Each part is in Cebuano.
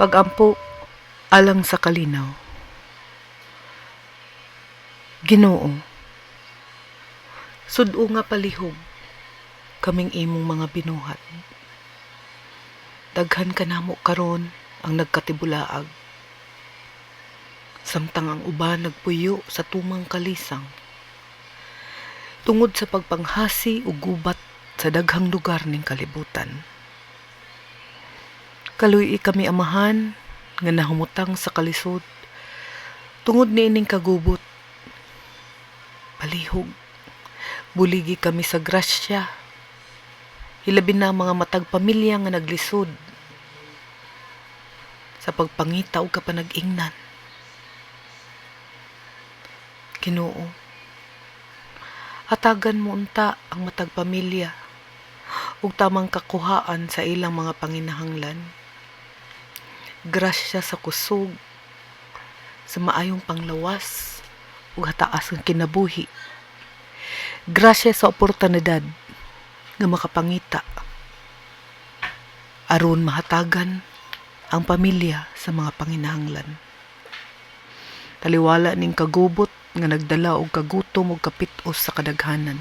Pag-ampo alang sa kalinaw. Ginoo, sud-o nga palihog kaming imong mga binuhat. Daghan kanamo karon ang nagkatibulaag. Samtang ang uban nagpuyo sa tumang kalisang. Tungod sa pagpanghasi ug gubat sa daghang lugar ning kalibutan. Kaluy-i kami, Amahan, nga nahumutang sa kalisod tungod niining kagubot. Palihog, buligi kami sa grasya. Hilabi na ang mga matag pamilya nga naglisod sa pagpangita og kapanag-ingnan. Ginoo, hatagan mo unta ang matag pamilya ug tamang kakuhaan sa ilang mga panginahanglan. Grasya sa kusog, sa maayong panglawas ug hataas nga kinabuhi. Grasya sa oportunidad nga makapangita aron mahatagan ang pamilya sa mga panginahanglan. Taliwala ning kagubot nga nagdala og kagutom ug kapit-os sa kadaghanan.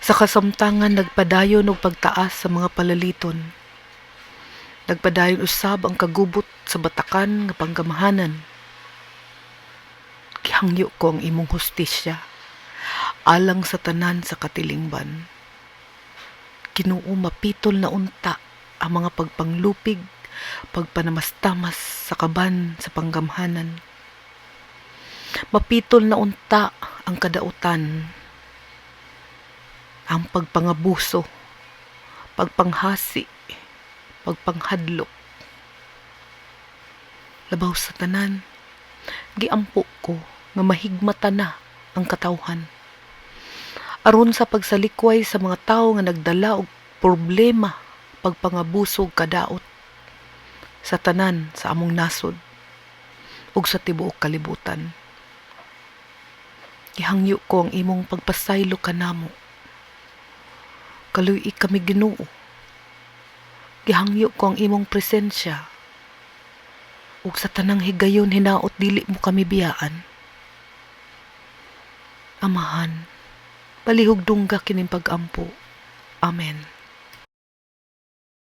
Sa kasamtangan, nagpadayon og pagtaas sa mga palaliton. Nagpadayon usab ang kagubot sa batakan nga panggamhanan. Gihangyo ko ang imong hustisya alang sa tanan sa katilingban. Ginoo, mapitol na unta ang mga pagpanglupig, pagpanamastamas sa kaban sa panggamhanan. Mapitol na unta ang kadautan, ang pagpangabuso, pagpanghasi, pagpanghadlok. Labaw sa tanan, giampo ko nga mahigmata na ang katawhan aron sa pagsalikway sa mga tawo nga nagdala og problema, pagpangabuso ug kadaot sa tanan sa among nasod ug sa tibuok kalibutan. Gihangyo ko ang imong pagpasaylo kanamo. Kaluy-i kami, Ginoo. Gihangyo ko ang imong presensya. Ug sa tanang higayon, hinaot dili mo kami biyaan. Amahan, palihog dungga kining pag-ampo. Amen.